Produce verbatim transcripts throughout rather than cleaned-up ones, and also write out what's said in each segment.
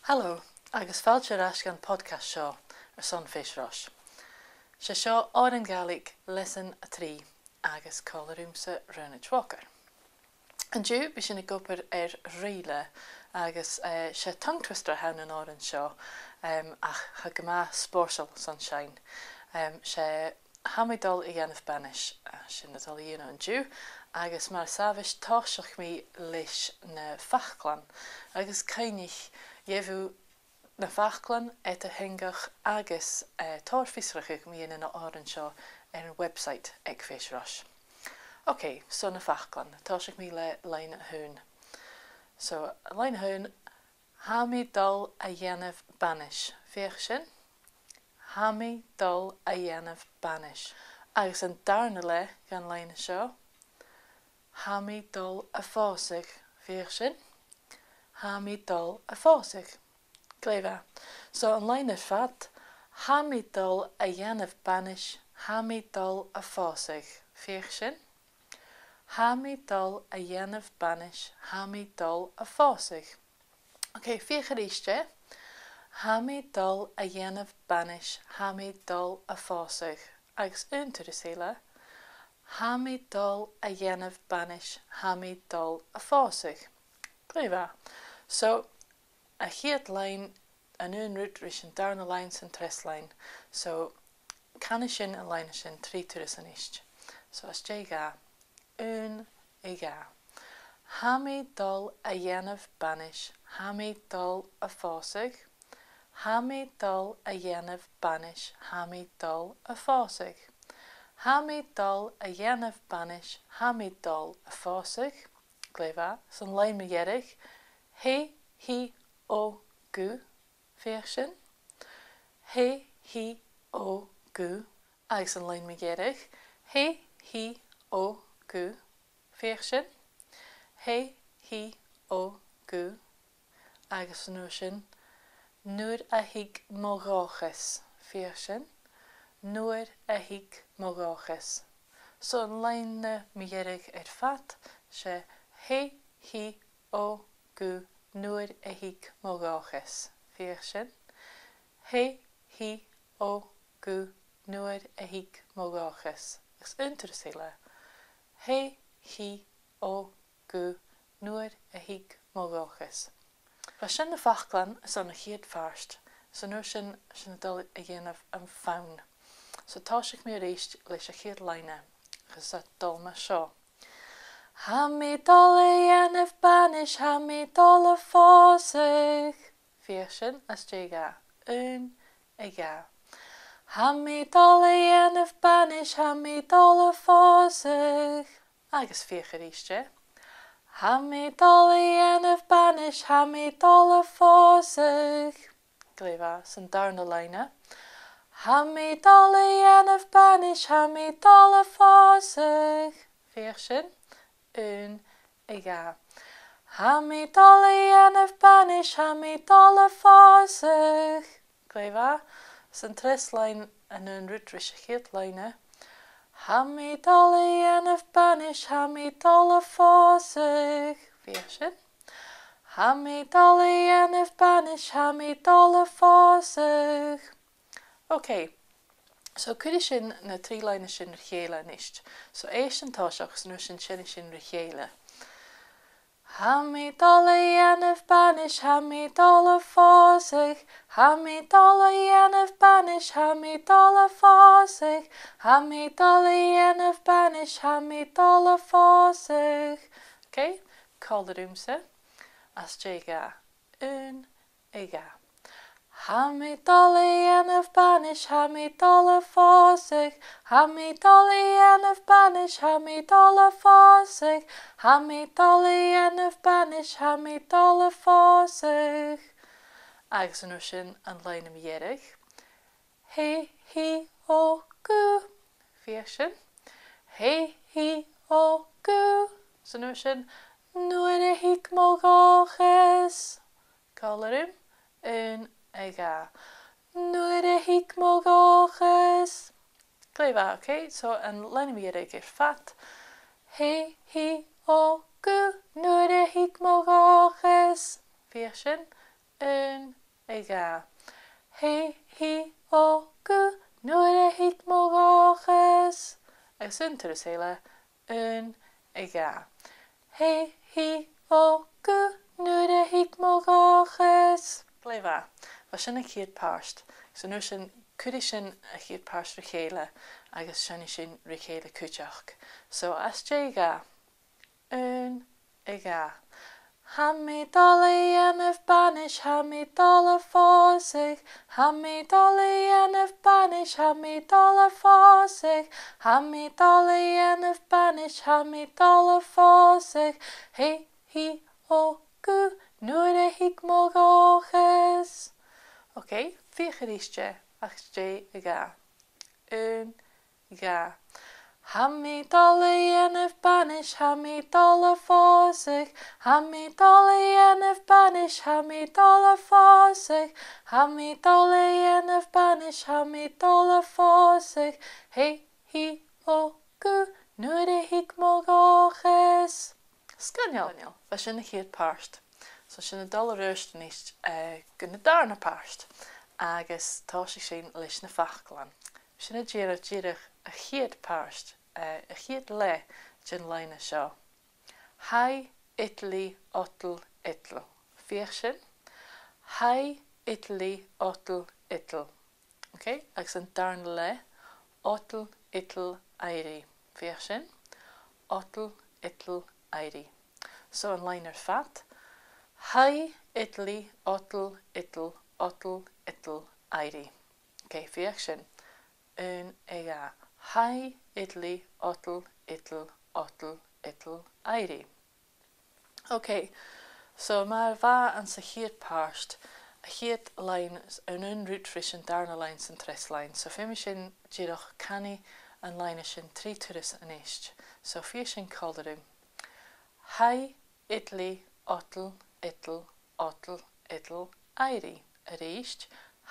Halò, agus fàilte air ais dhan podcast seo airson Fèis Rois. 'S e seo òran Gàidhlig leasan a trì agus còmhla riumsa, Raonaid Walker. An-diugh, bidh sinn ag obair air Rìle, agus, eh, 's e tongue twister a th' ann an òran seo, em, ach tha e gu math spòrsail son seinn. Em, 's e Tha mi dol a dhèanamh banais, eh, sinn a' dol a dhèanamh an-diugh, agus mar as àbhaist tòisichidh mi leis na faclan, agus cuimhnich, gheibh thu na faclan, eadar-theangachadh agus, eh, tòrr fiosrachaidh mu dheidhinn an òrain seo air an website aig Fèis Rois. Ok, so na faclan, tòisichidh mi le loidhne a h-aon. So, loidhne a h-aon, tha mi dol a dhèanamh banais. Feuch sin. Tha mi dol a dhèanamh banais. Agus an dàrna leth dhen loidhne seo, tha mi dol a phòsadh. Feuch sin. Tha mi dol a phòsadh. Glè mhath. So an loidhne air fad, tha mi dol a dhèanamh banais, tha mi dol a phòsadh. Feuch sin. Tha mi dol a dhèanamh banais, tha mi dol a phòsadh. Ok, feuch a-rithist e. Tha mi dol a dhèanamh banais, tha mi dol a phòsadh. Agus aon turas eile. Tha mi dol a dhèanamh banais, tha mi dol a phòsadh. Glè mhath. So, a' chiad loidhne, an aon rud ris an dàrna loidhne 's an treas loidhne. So, canaidh sinn an loidhne sin trì tursan a-nis. So, às dèidh a dhà. Aon, a dhà. Tha mi dol a dhèanamh banais, tha mi dol a phòsadh. Tha mi dol a dhèanamh banais, tha mi dol a phòsadh. Tha mi dol a dhèanamh banais, tha mi dol a phòsadh. Glè mhath. 'S an loidhne mu dheireadh. He, hi, o, gu. Feuch sin. He, hi, o, gu. Agus an loidhne mu dheireadh. He, hi, o, gu. Feuch sin. He, hi, o, gu. Agus an uair sin, nuair a thig mo dhòchas. Feuch sin. Nuair a thig mo dhòchas. So an loidhne mu dheireadh air fad, 's e he, hi, o, gu, nuair a thig mo dhòchas. Feuch sin. He, hi, o, gu, nuair a thig mo dhòchas. Agus aon turas eile. He, hi, o, gu, nuair a thig mo dhòchas. Bha sin na faclan airson a' chiad phàirt, 's an uair sin, sinn a' dol a dhèanamh am fonn. So tòisichidh mi a-rithist leis a' chiad loidhne, agus tha e a' dol mar seo. Tha mi dol a dhèanamh banais, tha mi dol a phòsadh. Feuch sin, às dèidh a dhà. Aon, a dhà. Tha mi dol a dhèanamh banais, tha mi dol a phòsadh. Agus feuch a-rithist e. Tha mi dol a dhèanamh banais, tha mi dol a phòsadh. Glè mhath, 's an dàrna loidhne. Tha mi dol a dhèanamh banais, tha mi dol a phòsadh. Feuch sin. Aon, a dhà. Tha mi dol a dhèanamh banais, tha mi dol a phòsadh. Glè mhath. 'S an treas loidhne an aon rud ris a' chiad loidhne. Tha mi dol a dhèanamh banais, tha mi dol a phòsadh. Feuch sin. Tha mi dol a dhèanamh banais, tha mi dol a phòsadh. Ok. So cuiridh sinn na trì loidhne sin ri chèile a-nis. So èist an toiseach, 's an uair sin seinnidh sinn ri chèile. Tha mi dol a dhèanamh banais, tha mi dol a phòsadh. Tha mi dol a dhèanamh banais, tha mi dol a phòsadh. Tha mi dol a dhèanamh banais, tha mi dol a phòsadh. Ok, còmhla riumsa. Às dèidh a dhà. Aon, a dhà. Tha mi dol a dhèanamh banais, tha mi dol a phòsadh. Tha mi dol a dhèanamh banais, tha mi dol a phòsadh. Tha mi dol a dhèanamh banais, tha mi dol a phòsadh. Agus an uair sin an loidhne mu dheireadh. He, hi, o, gu. Feuch sin. He, hi, o, gu. 'S an uair sin, nuair a thig mo dhòchas. Còmhla rium. Aon, a dhà. Nuair a thig mo dhòchas. Glè mhath, ok? So, an loidhne mu dheireadh air fad. He, hi, o, gu, nuair a thig mo dhòchas. Feuch sin. Aon, a dhà. Hei, hì, o, gu, nuair a thig mo dhòchas. Agus aon turas eile. Aon, a dhà. Hei, hì, o, gu, nuair a thig mo dhòchas. Glè mhath. Bha sin a' chiad pàirt. So an uair sin, cuiridh sinn a' chiad pàirt ri chèile agus seinnidh sinn ri chèile cuideachd. So, às dèidh a dhà. Aon, a dhà. Tha mi a' dol a dhèanamh banais, tha mi a' dol a phòsadh, tha mi a' dol a dhèanamh banais, tha mi a' dol a phòsadh, tha mi a' dol a dhèanamh banais, tha mi a' dol a phòsadh, hei, hì, o, gu, nuair a thig mo dhòchas. Ok, feuch a-rithist e, às dèidh a dhà. Aon, dhà. Tha mi a' dol a dhèanamh banais, tha mi a' dol a phòsadh, tha mi a' dol a dhèanamh banais, tha mi a' dol a phòsadh, tha mi a' dol a dhèanamh banais, tha mi a' dol a phòsadh, hei, hì, o, gu, nuair a thig mo dhòchas. Sgoinneil. Bha sin a' chiad pàirt. So sinn a' dol air adhart a-nis, eh, gu na dàrna pàirt. Agus tòisichidh sinn leis na faclan. Sinn a' dèanamh dìreach a' chiad pàirt, eh, a' chiad leth den loidhne seo. Hai idli odl idl. Feuch sin. Hai idli odl idl. Ok, agus an dàrna leth, odl idl èirigh. Feuch sin. Odl idl èirigh. So an loidhne air fad. Hai idli odl idl odl idl èirigh. Ok, feuch sin. Aon, a dhà. Hai idli odl idl odl idl èirigh. Ok, so mar a bha anns a' chiad pàirt, a' chiad loidhne, an aon rud ris an dàrna loidhne 's an treas loidhne. So feumaidh sinn dìreach canail an loidhne sin trì turas a-nis. So feuch sin còmhla rium. Hai idli odl idl odl idl èirigh. A-rithist,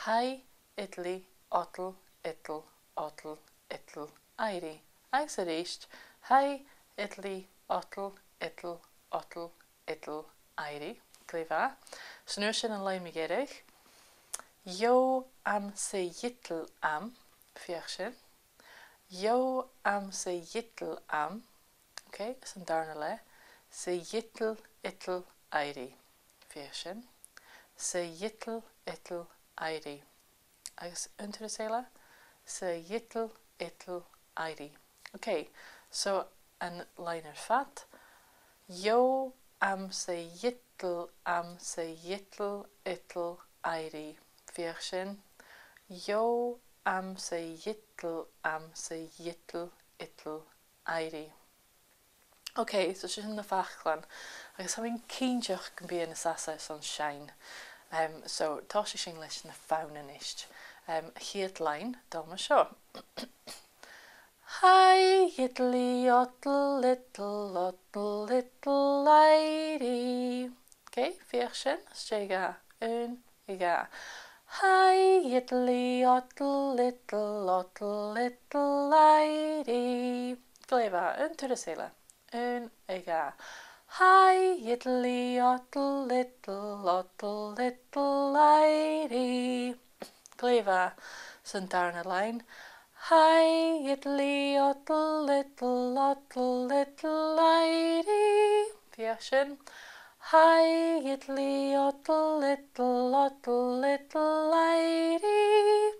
hai idli odl idl odl idl èirigh. Agus a-rithist, hai idli odl idl odl idl èirigh. Glè mhath. 'S an uair sin an loidhne mu dheireadh. Gheibh am sa dhidil am. Feuch sin. Gheibh am sa dhidil am. Ok, 's an dàrna leth. Sa dhidil idil èirigh. Feuch sin. Sa dhidil idil èirigh. Agus aon turas eile. Sa dhidil idil èirigh. Ok, so an loidhne air fad. Gheibh am sa dhidil am sa dhidil idil èirigh. Feuch sin. Gheibh am sa dhidil am sa dhidil idil èirigh. Ok, so sin na faclan. Agus tha mi cinnteach gum bi e nas fhasa airson seinn. Em, so, tòisichidh sinn leis na fonn a-nis. Em, a' chiad loidhne, dol mar seo. Hai idli odl idl odl idl èirigh. Ok, feuch sin, às dèidh a dhà. Aon, a dhà. Hai idli odl idl odl idl èirigh. Glè mhath, aon turas eile. Aon, a dhà. Hai idli odl idl odl idl èirigh. Glè mhath. 'S an dàrna loidhne. Hai idli odl idl odl idl èirigh. Feuch sin. Hai idli odl idl odl idl èirigh.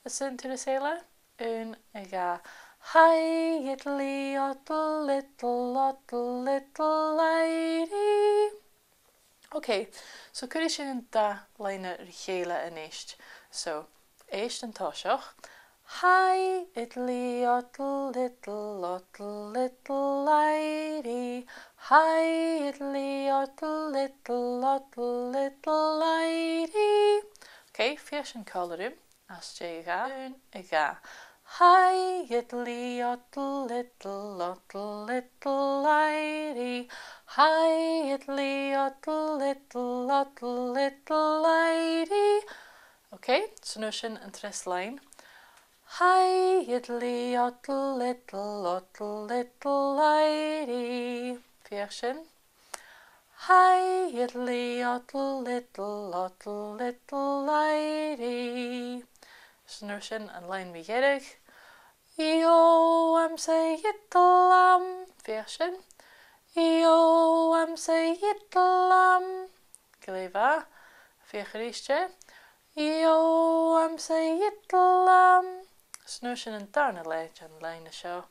Is aon turas eile. Aon, a dhà. Hai idli odl idl odl idl èirigh. Ok, so cuiridh sinn an dà loidhne ri chèile a-nis. So, èist an toiseach. Hai idli odl idl odl idl èirigh. Hai idli odl idl odl idl èirigh. Ok, feuch sin còmhla rium. Às dèidh a dhà. Aon, a dhà. Hai idli odl idl odl idl èirigh. Hai idli odl idl odl idl èirigh. Ok, so an uair sin an treas loidhne. Hai idli odl idl odl idl èirigh. Feuch sin. Hi, yiddly oddle, liddle oddle, liddle lady. Is an uair sin an line mu dheireadh. Yo am, say yiddle am. Feuch sin. Yo am, say yiddle am. Glè mhath. Feuch a-rithist e. Yo am, say yiddle am. Is an uair sin an dàrna leth den line seo.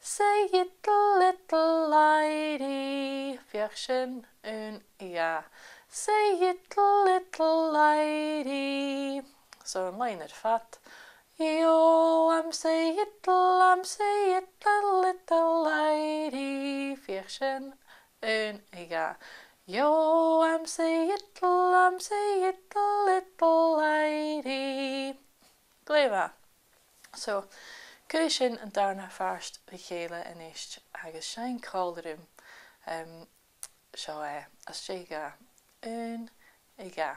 Say yiddle liddle lady. Feuch sin, aon, dhà. Say yiddle liddle lady. So an line air fad. Yo am, say yiddle am, say yiddle liddle lady. Feuch sin, aon, dhà. Yo am, say yiddle am, say yiddle liddle lady. Glè mhath. So, cuiridh sinn an dàrna pàirt ri chèile a-nis, agus seinn còmhla rium, em, seo e, às dèidh a dhà. Aon, dhà.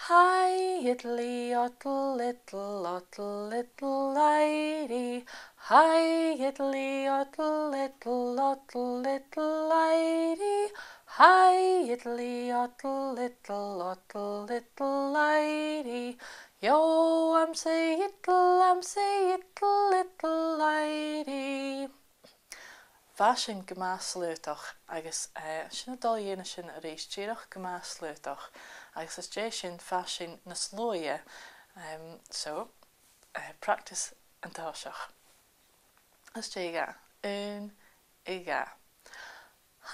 Hi, yiddly oddle, liddle oddle, liddle lady. Hi, yiddly oddle, liddle oddle, liddle lady. Hi, yiddly oddle, liddle oddle, liddle lady. Yo am, say yiddle am, say yiddle liddle lady. Bha sin gu math slaodach agus, eh, sinn a' dol a dhèanamh sin a-rithist, dìreach gu math slaodach, agus às dèidh sin faigh sinn nas luaithe, em, so, eh, practice an toiseach. Às dèidh a dhà. Aon, dhà.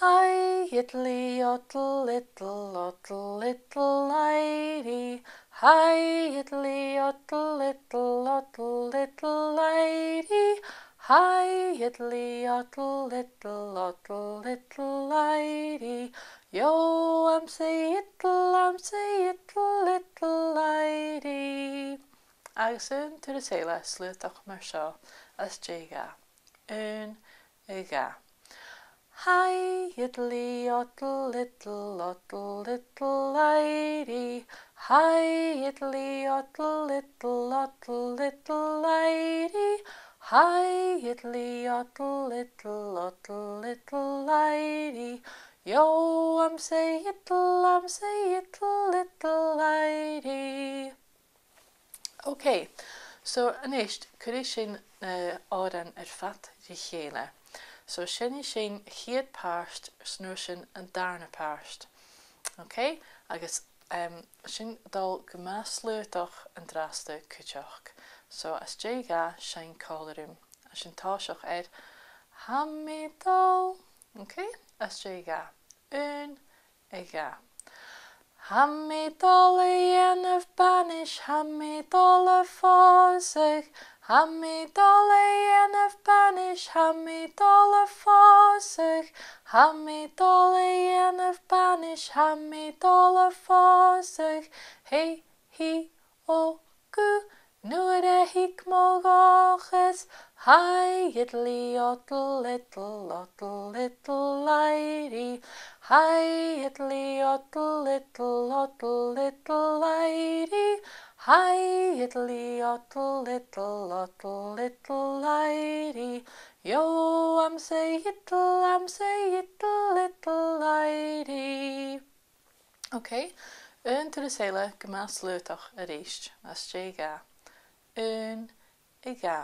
Hi, yiddly oddle, liddle oddle, liddle lady. Hi, yiddly oddle, liddle oddle, liddle lady. Hi, yiddly oddle, liddle oddle, liddle lady. Yo am, say yiddle am, say yiddle liddle lady. Agus aon turas eile, slaodach mar seo, às dèidh a dhà. Aon, dhà. Hi, yiddly oddle, liddle oddle, liddle lady. Hi, yiddly oddle, liddle oddle, liddle lady. Hi, yiddly oddle, liddle oddle, liddle lady. Yo am, say yiddle am, say yiddle liddle lady. Ok, so a-nis, cuiridh sinn na h-òrain air fad ri chèile. So seinnidh sinn a' chiad pàirt, 's an uair sin an dàrna pàirt. Ok? Agus, em, sinn a' dol gu math slaodach an-dràsta cuideachd. So às dèidh a dhà, seinn còmhla rium. Tha sinn a' tòiseachadh air Tha mi a' dol. Ok? Às dèidh a dhà. Aon, a dhà. Tha mi a' dol a dhèanamh banais, tha mi a' dol a phòsadh. Tha mi a' dol a dhèanamh banais, tha mi a' dol a phòsadh. Tha mi a' dol a dhèanamh banais, tha mi a' dol a phòsadh. Hì, hì, o, gu, nuair a thig mo dhòchas. Hi, yiddly oddle, liddle oddle, liddle lady. Hi, yiddly oddle, liddle oddle, liddle lady. Hi, yiddly oddle, liddle oddle, liddle lady. Yo am, say yiddle am, say yiddle liddle lady. Ok, aon turas eile gu math slaodach a-rithist, às dèidh a dhà. Aon, a dhà.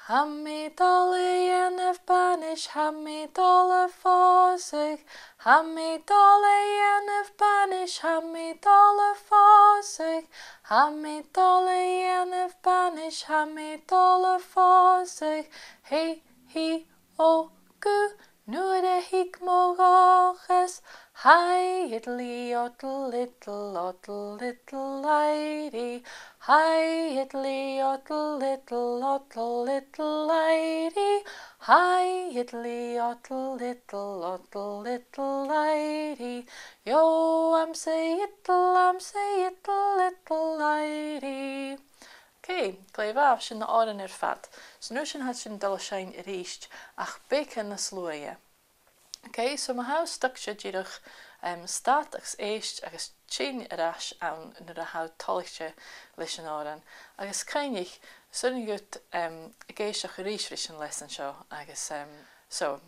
Tha mi a' dol a dhèanamh banais, tha mi a' dol a phòsadh. Tha mi a' dol a dhèanamh banais, tha mi a' dol a phòsadh. Tha mi a' dol a dhèanamh banais, tha mi a' dol a phòsadh. Hì, hì, o, gu, nuair a thig mo dhòchas. Hi, yiddly oddle, liddle oddle, liddle lady. Hi, yiddly oddle, liddle oddle, liddle lady. Hi, yiddly oddle, liddle oddle, liddle lady. Yo am, say yiddle am, say yiddle liddle lady. Ok, glè mhath, sin na h-òrain air fad. So an uair sin tha sinn a' dol a sheinn a-rithist, ach beagan nas luaithe. Ok, so ma tha thu stuckte, dìreach, em, stad agus èist agus tighinn air ais ann nuair a tha thu toilichte leis an òran. Agus cuimhnich, 's urrainn dhut, em, ag èisteachd a-rithist ris an leasan seo agus, em, so,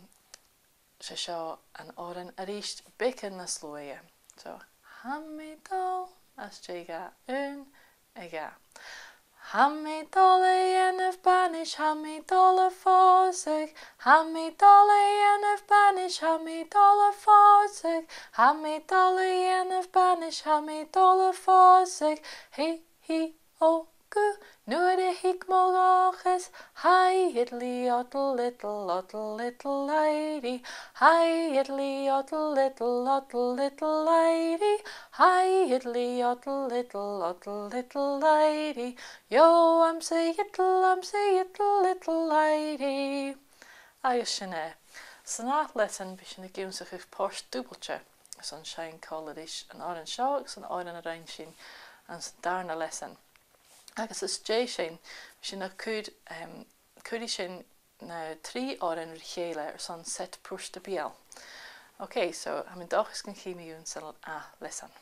'S e seo an t-òran a-rithist, beagan nas luaithe. So, tha mi a' dol, às dèidh a dhà, aon, a dhà. Tha mi a' dol a dhèanamh banais, tha mi a' dol a phòsadh. Tha mi a' dol a dhèanamh banais, tha mi a' dol a phòsadh. Tha mi a' dol a dhèanamh banais, tha mi a' dol a phòsadh. Hì, hì, ò, gu, nuair a thig mo dhòchas. Hi, hiddly, oddle, iddle, oddle, iddle, irie. Hi, hiddly, oddle, iddle, oddle, iddle, irie. Hi, hiddly, oddle, iddle, oddle, iddle, irie. Yo, am sa iddle, am sa iddle, iddle, irie. Agus sin e. San ath leasan, bidh sinn ag ionnsachadh port dùbailte. Airson seinn còmhla ris an t-òran seo agus an t-òran a rinn sinn anns an dàrna leasan. Agus às dèidh sin, bidh sinn a' cur, em, cuiridh sinn na trì òrain ri chèile airson set puirt-à-beul. Ok, so, tha mi an dòchas gun chì mi sibh san ath leasan.